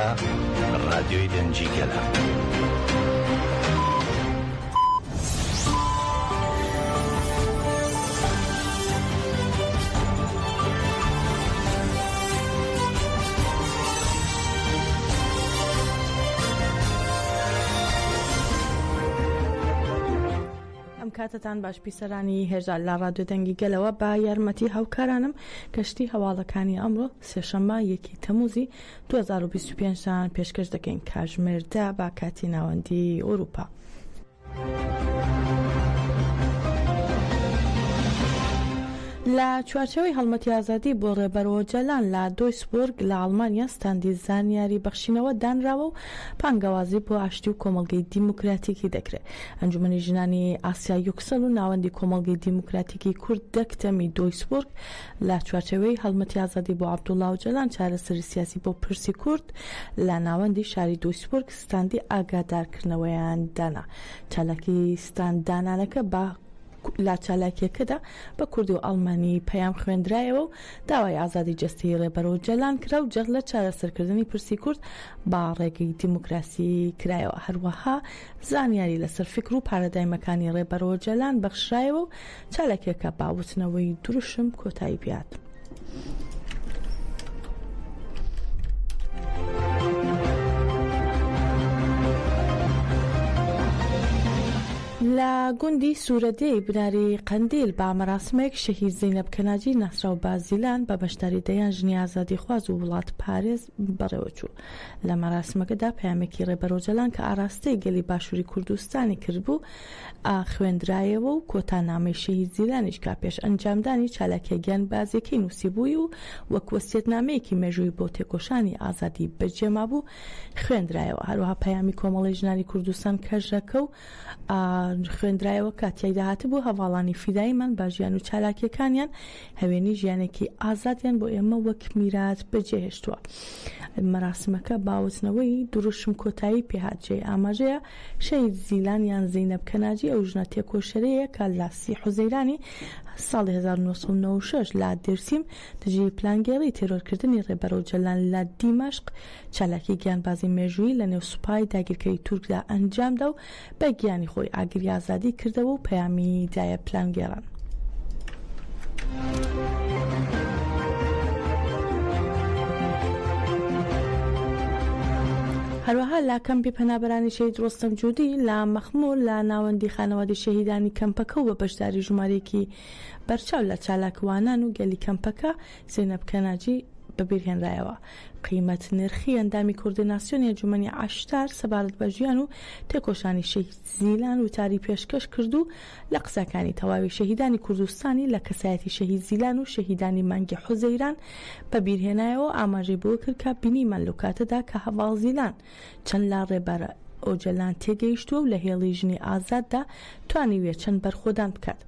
ئێستا ڕادیۆی دەنگی گەلە. ئەم کاتەتان باش بیسەرانی هێژا لە ڕادیۆ دەنگی گەلەوە بە یارمەتی هاوکارانم کەشتی هەواڵەکانی ئەمڕۆ سێشەممە یەکی تەموزی 2025 تان پێشکەش دەکەین کاژمێر دە با کاتی ناوەندی ئەوروپا. لە چوارچێوەی هەڵمەتی ئازادی بۆ ڕێبەر ئۆجەلان لە دۆیسبۆرگ لە ئەڵمانیا ستاندی زانیاری بەخشینەوە دانراوە و بانگەوازی بۆ ئاشتی و کۆمەڵگەی دیموکراتیکی دەکرێت. ئەنجومەنی ژنانی ئاسیا یوکسەل و ناوەندی کۆمەڵگەی دیموکراتیکی کورد دەکتەمی دۆیسبۆرگ لە چوارچێوەی هەڵمەتی ئازادی بۆ عەبدوڵا ئۆجەلان چارەسەری سیاسی بۆ پرسی کورد لە ناوەندی شاری دۆیسبۆرگ ستاندی ئاگادارکردنەوەیان دانا. چالاکی ستاند دانانەکە بە لە چالاکییەکەدا بە کوردی و ئەڵمانی پەیام خوێندرایەوە و داوای ئازادی جەستەیی ڕێبەر ئۆجەلان کرا و جەخت لە چارەسەرکردنی پرسی کورد بە ڕێگەی دیموکراسی کرایەوە. هەروەها زانیاری لەسەر فیکر و پارادایمەکانی ڕێبەر ئۆجەلان بەخشرایەوە و چالاکییەکە بە وتنەوەی دروشم کۆتایی پێهات. لە گوندی سوورەدێی بناری قەندیل بە مەراسمێک شەهید زەینەب کەناجی ناسراو بە زیلان بە بەشداری دەیان ژنی ئازادیخواز و وڵاتپارێز بەڕێوەچوو. لە مەراسمەکەدا پەیامێکی ڕێبەر ئۆجەلان کە ئاراستەی گەلی باشووری کوردستانی کردبوو، خوێندرایەوە و کۆتا نامەی شەهید زیلانیش کە پێش ئەنجامدانی چالاکیە گیانبازیەکەی نووسیبووی و وەک وەسیەتنامەیەکی مێژووی بۆ تێکۆشانی ئازادی بەجێمابوو خوێندرایەوە. هەروەها پەیامی کۆمەڵەی ژنانی کوردستان کەژەکە و خوێندرایەوە کە تیایدا هاتبوو هەڤاڵانی فیداییمان بە ژیان و چالاکیەکانیان هەوێنی ژیانێکی ئازادیان بۆ ئێمە وەک میرات بەجێهێشتووە. مەراسمەکە بە وتنەوەی دروشم کۆتایی پێهات جێی ئاماژەیە شەهید زیلان یان زەینەب کەناجی ئەو ژنە تێکۆشەرەیە کە لە سی حوزەیرانی ساڵی 1996 لە دێرسیم دژی پلانگێڕی تێرۆرکردنی ڕێبەر ئۆجەلان لە دیمەشق چالاکی گیانبازی مێژوویی لە نێو سوپای داگیرکەری تورکدا ئەنجامدا و بە گیانی خۆی ئاگری ئازادی کردەوە و پەیامی دایە پلانگێڕان. هەروەها لە کەمپی پەنابەرانی شەهید ڕۆستەم جودی لە مەخمور لە ناوەندی خانەوادەی شەهیدانی کەمپەکە و بە بەشداری ژمارەیەکی بەرچاو لە چالاکوانان و گەلی کەمپەکە زەینەب کەناجی بەبیرهێنرایەوە. قیمەت نرخی ئەندامی کۆردیناسیۆنی ئەنجومەنی عەشتار سەبارەت بە ژیان و تێکۆشانی شەهید زیلان وتاری پێشکەش کرد و لە قسەکانی تەواوی شەهیدانی کوردستانی لە کەسایەتی شەهید زیلان و شەهیدانی مانگی حوزەیران بەبیرهێنایەوە و ئاماژەی بەوە کرد کە بینیمان لەو کاتەدا کە هەڤاڵ زیلان چەند لە ڕێبەر ئۆجەلان تێگەیشتووە و لە هێڵی ژنی ئازاددا توانیویە چەند بەرخۆدان بکات.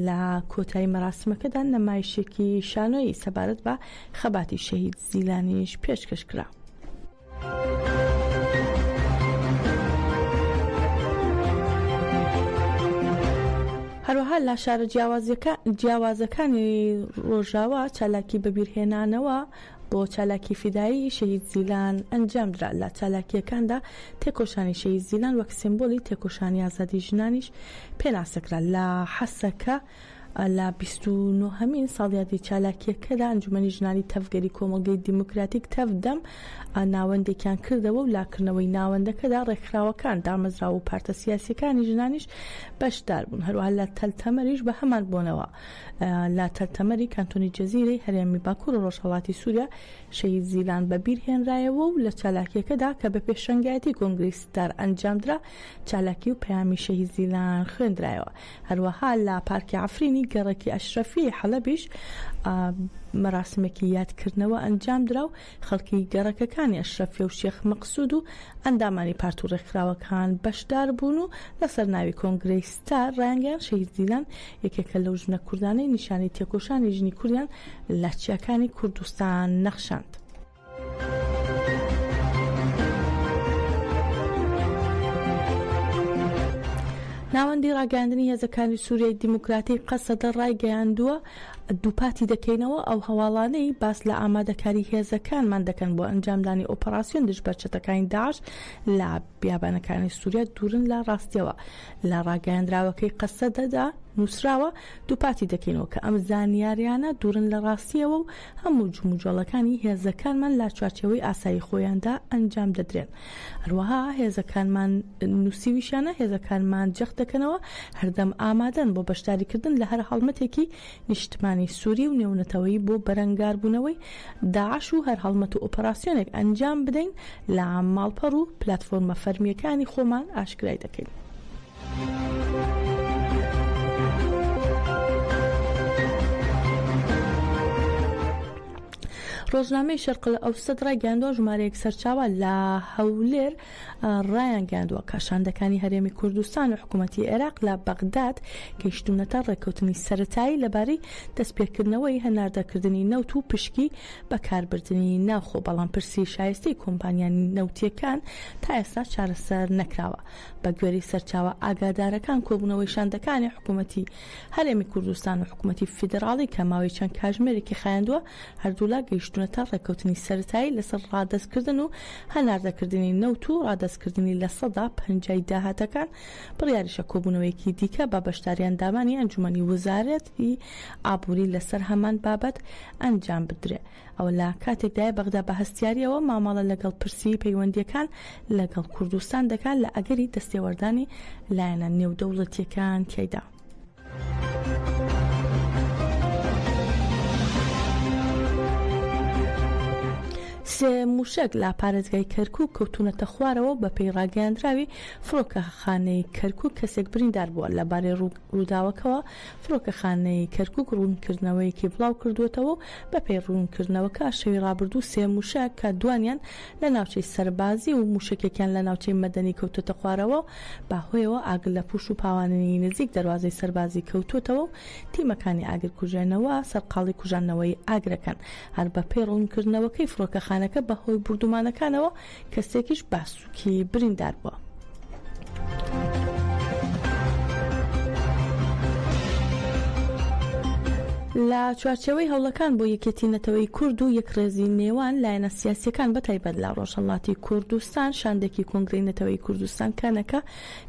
لە کۆتایی مەراسمەکەدا نەمایشێکی شانۆیی سەبارەت بە خەباتی شەهید زیلانیش پێشکەش کرا. هەروەها لە شارە جیاوازەکانی ڕۆژاوا چالاکی بەبیرهێنانەوە بۆ چالاکی فیدایی شەهید زیلان ئەنجامدرا، لە چالاکییەکاندا تێکۆشانی شەهید زیلان وەک سیمبولی تێکۆشانی ئازادی ژنانیش پێناسەکرا. لە حەسەکە لە 29 هەمین ساڵیادی چالاکییەکەدا ئەنجومەنی ژنانی تەڤگەری کۆمەڵگەی دیموکراتیک تەڤدەم ناوەندێکیان کردەوە و لاکردنەوەی ناوەندەکەدا ڕێکخراوەکان، دامەزراوە و پارتە سیاسییەکانی ژنانیش بەشدار بوون. هەروەها لە تەل تەمەریش بە هەمان بۆنەوە لە تەل تەمەری کانتۆنی جزیرەی هەرێمی باکوور و ڕۆژهەڵاتی سووریا شەهید زیلان بەبیرهێنرایەوە و لە چالاکییەکەدا کە بە پێشەنگایەتی کۆنگرەی ستار ئەنجامدرا، چالاکی و پەیامی شەهید زیلان خوێندرایەوە. هەروەها لە پارکی عەفرینی گەڕەکی ئەشرەفیەی حەلەبیش مەراسمێکی یادکردنەوە ئەنجامدرا و خەڵکی گەڕەکەکانی ئەشرەفیە و شێخ مەقسود و ئەندامانی پارت و ڕێکخراوەکان بەشدار بوون و لەسەر ناوی کۆنگرەی ستار ڕایانگەیاند شەهید زیلان یەکێکە لەو ژنە کوردانەی نیشانەی تێکۆشانی ژنی کوردیان لە چیاکانی کوردستان نەخشاند. ناوەندی ڕاگەیاندنی هێزەکانی سووریای دیموکراتی قەسەدە ڕایگەیاندووە. دووپاتی دەکەینەوە ئەو هەواڵانەی باس لە ئامادەکاری هێزەکانمان دەکەن بۆ ئەنجامدانی ئۆپەراسیۆن دژ بە چەتەکانی داعش لە بیابانەکانی سووریا دوورن لە ڕاستیەوە. لە ڕاگەیاندراوەکەی قەسەدەدا نووسراوە، دووپاتی دەکەینەوە کە ئەم زانیاریانە دوورن لە ڕاستیەوە و هەموو جموجۆڵەکانی هێزەکانمان لە چوارچێوەی ئاسایی خۆیاندا ئەنجام دەدرێن. هەروەها هێزەکانمان نووسیویشیانە، هێزەکانمان جەخت دەکەنەوە هەردەم ئامادەن بۆ بەشداریکردن لە هەر هەڵمەتێکی نیشتمانی سووری و نێونەتەوەیی بۆ بەرەنگاربوونەوەی داعش و هەر هەڵمەت و ئۆپەراسیۆنێک ئەنجام بدەین لە ماڵپەڕ و پلاتفۆرمە فەرمییەکانی خۆمان ئاشکرای دەکەین. ڕۆژنامەی شەرق ئەوسەت ڕایگەیاندووە، ژمارەیەک سەرچاوە لە هەولێر ڕایانگەیاندووە کە شاندەکانی هەرێمی کوردستان و حکوومەتی عێراق لە بەغداد گەیشتوونەتە ڕێککەوتنی سەرەتایی لەبارەی دەستپێکردنەوەی هەناردەکردنی نەوت و پشکی بەکاربردنی ناوخۆ، بەڵام پرسی شایستەی کۆمپانیا نەوتییەکان تا ئێستا چارەسەر نەکراوە. بەگوێرەی سەرچاوە ئاگادارەکان، کۆبوونەوەی شاندەکانی حکوومەتی هەرێمی کوردستان و حکومەتی فیدراڵی کە ماوەی چەند کاژمێرێکی خایاندووە، هەردوولا گەیشتوونەتە ڕێککەوتنی سەرەتایی لەسەر ڕادەستکردن و هەناردەکردنی نەوت و ڕادەستکردنی لەسەدا پەنجای داهاتەکان، بڕیاریشە کۆبوونەوەیەکی دیکە بە بەشداری ئەندامانی ئەنجومەنی وەزارەتی ئابووری لەسەر هەمان بابەت ئەنجام بدرێ. ئەوە لە کاتێکدایە بەغدا بە هەستیارییەوە مامەڵە لەگەڵ پرسی پەیوەندییەکان لەگەڵ کوردستان دەکات لە ئەگەری دەستێوەردانی لایەنە نێودەوڵەتییەکان تیایدا. سێ مووشەک لە پارێزگای کەرکووک کەوتوونەتە خوارەوە و بەپێی ڕاگەیاندراوی فڕۆکەخانەی کەرکووک کەسێک بریندار بووە. لەبارەی ڕووداوەکەوە فڕۆکەخانەی کەرکوک ڕوونکردنەوەیەکی بڵاوکردووەتەوە و بەپێی ڕوونکردنەوەکە شەوی ڕابردوو سێ مووشەک کە دوانیان لە ناوچەی سەربازی و مووشەکێکیان لە ناوچەی مەدەنی کەوتۆتە خوارەوە و بەهۆیەوە ئاگر لە پوش و پاوانی نزیک دەروازەی سەربازی کەوتووەتەوە و تیمەکانی ئاگرکوژێنەوە سەرقاڵی کوژاندنەوەی ئاگرەکەن. هەر بەپێی ڕوونکردنەوەکەی فڕۆکەخانەکە بەهۆی بوردومانەکانەوە کەسێکیش بە سوکی بریندار بووە. لە چوارچێوەی هەوڵەکان بۆ یەکێتی نەتەوەی کورد و یەکڕێزی نێوان لایەنە سیاسییەکان بەتایبەت لە ڕۆژهەڵاتی کوردستان، شاندێکی کۆنگرەی نەتەوەیی کوردستان کەنەکە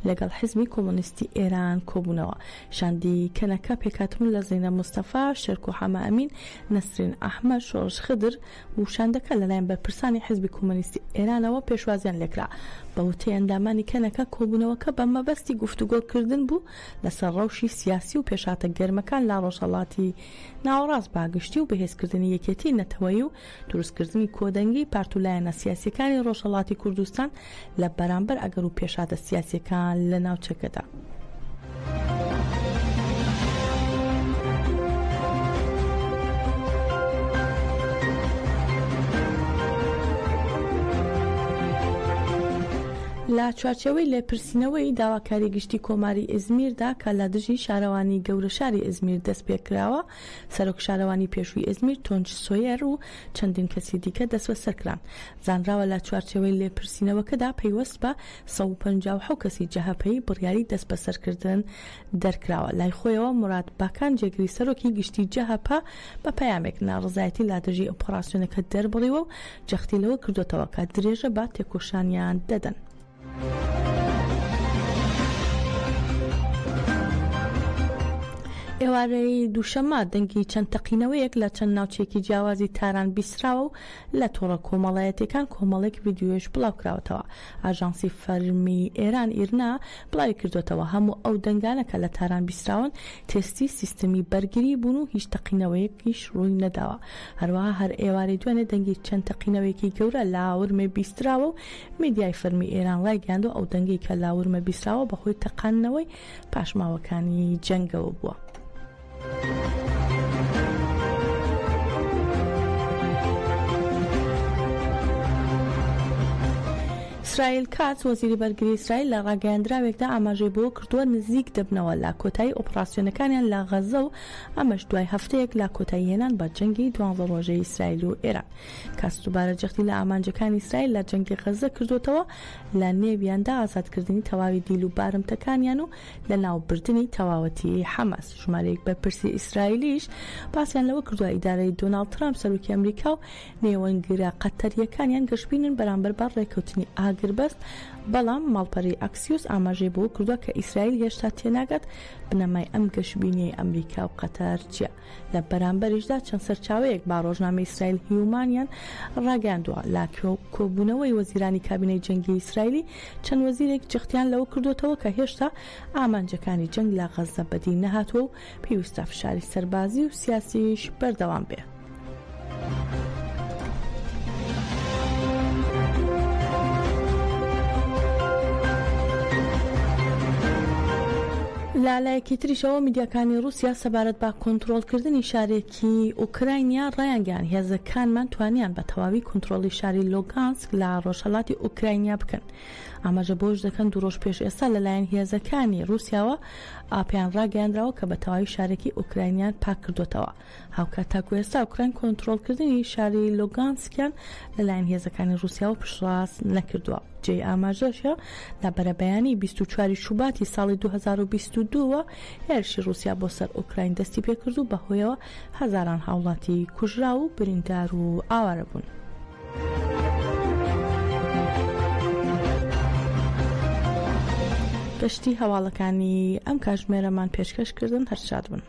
لەگەڵ حیزبی کۆمۆنیستی ئێران کۆبوونەوە. شاندی کەنەکە پێکهاتبوون لە زەینەب مستەفا، شێرکۆ حەمەئەمین، نەسرین ئەحمەد، شۆڕش خدر، و شاندەکە لەلایەن بەرپرسانی حیزبی کۆمۆنیستی ئێرانەوە پێشوازیان لێکرا. بە وتەی ئەندامانی کەنەکە، کۆبوونەوەکە بە مەبەستی گفتوگۆکردن بوو لەسەر ڕەوشی سیاسی و پێشهاتە گەرمەکان لە ڕۆژهەڵاتی ناوەڕاست بە گشتی و بەهێزکردنی یەکێتی نەتەوەیی و دروستکردنی کۆدەنگی پارت و لایەنە سیاسییەکانی ڕۆژهەڵاتی کوردستان لە بەرامبەر ئەگەر و پێشهاتە سیاسییەکان لە ناوچەکەدا. لە چوارچێوەی لێپرسینەوەی داواکاری گشتی کۆماری ئیزمیردا کە لە دژی شارەوانی گەورەشاری ئیزمیر دەستپێکراوە، سەرۆک شارەوانی پێشووی ئیزمیر تۆنچ سۆیەر و چەندین کەسی دیکە دەستبەسەرکران. زانراوە لە چوارچێوەی لێپرسینەوەکەدا پەیوەست بە 157 کەسی جەهەپەیی بڕیاری دەستبەسەرکردن دەرکراوە. لای خۆیەوە موراد باکان جێگری سەرۆکی گشتی جەهەپە بە پەیامێک ناڕەزایەتی لە دژی ئۆپەراسیۆنەکە دەربڕیوە و جەختی لەوە کردۆتەوە کە درێژە بە تێکۆشانیان دەدەن. ئێوارەی دووشەممە دەنگی چەند تەقینەوەیەک لە چەند ناوچەیەکی جیاوازی تاران بیستراوە و لە تۆڕە کۆمەڵایەتیەکان کۆمەڵێک ڤیدیۆیش بڵاوکراوەتەوە. ئاژانسی فەرمی ئێران ئیرنا بڵاویکردۆتەوە، هەموو ئەو دەنگانە کە لە تاران بیستراون تێستی سیستمی بەرگری بوون و هیچ تەقینەوەیەکیش ڕووی نەداوە. هەروەها هەر ئێوارەی دوێنێ دەنگی چەند تەقینەوەیەکی گەورە لە ورمێ بیستراوە و میدیای فەرمی ئێران ڕایگەیاندووە ئەو دەنگەی کە لە ورمێ بیستراوە بەهۆی تەقاندنەوەی پاشماوەکانی جەنگەوە بووە. ئیسرائیل کاتس، وەزیری بەرگری ئیسرائیل لە ڕاگەیاندراوێکدا ئاماژەی بەوە کردووە، نزیک دەبنەوە لە کۆتایی ئۆپڕاسیۆنەکانیان لە غەززە و ئەمەش دوای هەفتەیەک لە کۆتاییهێنان بە جەنگی دوانزە ڕۆژەی ئیسرائیل و ئێران. کاتس دووبارە جەختی لە ئامانجەکانی ئیسرائیل لە جەنگی غەززە کردووەتەوە، لە نێویاندا ئازادکردنی تەواوی دیل و بارمتەکانیان و لەناوبردنی تەواوەتیی حەماس. ژمارەیەک بەرپرسی ئیسرائیلیش باسیان لەوە کردووە، ئیدارەی دۆناڵد ترامپ سەرۆکی ئەمریکا و نێوەندگرە قەتەرییەکانیان گەشبینن بەرامبەر بە ڕێککەوتنی ئاگربەست، بەڵام ماڵپەری ئەکسیۆس ئاماژەی بەوە کردووە کە ئیسرائیل هێشتا تێناگات بنەمای ئەم گەشبینییەی ئەمریکا و قەتەر چییە. لە بەرامبەریشدا چەند سەرچاوەیەک بە ڕۆژنامەی ئیسرائیل هیومانیان ڕاگەیاندووە، لە کۆبوونەوەی وەزیرانی کابینەی جەنگی ئیسرائیلی چەند وەزیرێک جەختیان لەوە کردووەتەوە کە هێشتا ئامانجەکانی جەنگ لە غەززە بەدی نەهاتووە و پێویستە فشاری سەربازی و سیاسیش بەردەوام بێ. لە لایەکی تریشەوە میدیاکانی ڕووسیا سەبارەت بە کۆنترۆڵکردنی شارێکی ئۆکراینیا ڕایانگەیاند، هێزەکانمان توانیان بە تەواوی کۆنترۆڵی شاری لوگانسک لە ڕۆژهەڵاتی ئۆکراینیا بکەن. ئاماژە بەوەش دەکەن دوو ڕۆژ پێش ئێستا لەلایەن هێزەکانی ڕووسیاوە پێیان ڕاگەیاندراوە کە بە تەواوی شارێکی ئۆکراینیان پاککردۆتەوە. هاوکات تاکو ئێستا ئۆکراین کۆنترۆڵکردنی شاری لوگانسکیان لەلایەن هێزەکانی ڕووسیاوە پشتڕاست نەکردووە. جێی ئاماژەشە لە بەرەبەیانی 24 شوباتی ساڵی 2022 وە هێرشی ڕووسیا بۆ سەر ئۆکراین دەستی پێکرد و بەهۆیەوە هەزاران هاوڵاتی کوژراو و بریندار و ئاوارە بوون. گەشتی هەواڵەکانی ئەم کاژمێرەمان پێشکەش کردن هەر شاد بن.